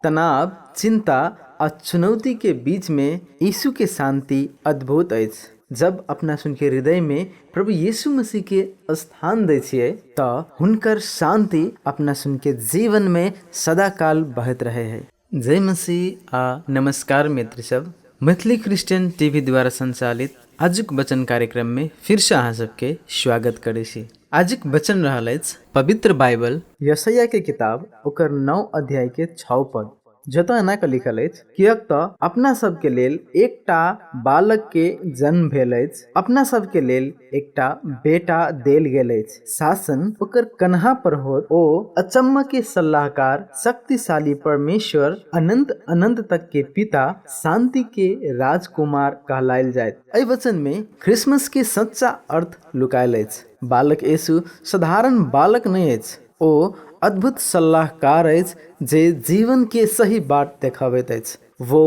तनाव, चिंता आ चुनौती के बीच में यीशु के शांति अद्भुत अछि। जब अपना सुनके हृदय में प्रभु यीशु मसीह के स्थान दै छियै त हुनकर शांति अपना सुनके जीवन में सदाकाल बहैत रहे है। जय मसीह आ नमस्कार मित्र सब, मैथिली क्रिश्चियन टीवी द्वारा संचालित आजुक वचन कार्यक्रम में फिर से अहाँ सबके स्वागत करै छी। आजुक वचन रहल अछि पवित्र बाइबल यशैया के किताब ओकर 9 अध्याय के 6 पद, जतऽ एना कऽ लिखल अछि, किएक तऽ अपना सबके लेल एकटा बालक के जन्म भेल अछि, अपना सबके लेल एकटा बेटा देल गेल अछि, शासन ओकर कन्हा पर होत, ओ अचम्म के सलाहकार, शक्तिशाली परमेश्वर, अनंत अनंत तक के पिता, शांति के राजकुमार कहलायल जायत। एहि वचन में क्रिसमस के सच्चा अर्थ लुकायल अछि। बालक यीशु साधारण बालक नहि अछि, ओ अद्भुत सलाहकार अछि जे जीवन के सही बाट देखाबैत अछि। वो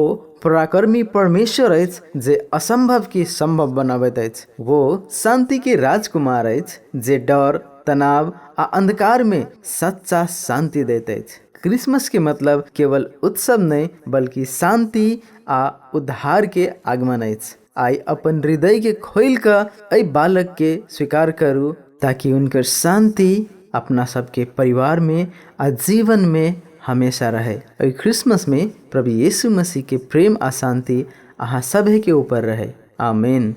पराक्रमी परमेश्वर अछि जे असंभव के संभव बनाबैत अछि। वो शांति के राजकुमार अछि जे डर, तनाव आ अंधकार में सच्चा शांति दैत अछि। क्रिसमस के मतलब केवल उत्सव नहि, बल्कि शांति आ उद्धार के आगमन अछि। आइ अपन हृदय के खोलि कऽ एहि बालक के स्वीकार करू, ताकि हुनकर शांति अपना सबके परिवार में आ जीवन में हमेशा रहे। एहि क्रिसमस में प्रभु यीशु मसीह के प्रेम आ शांति अहाँ सभे के ऊपर रहे। आमीन।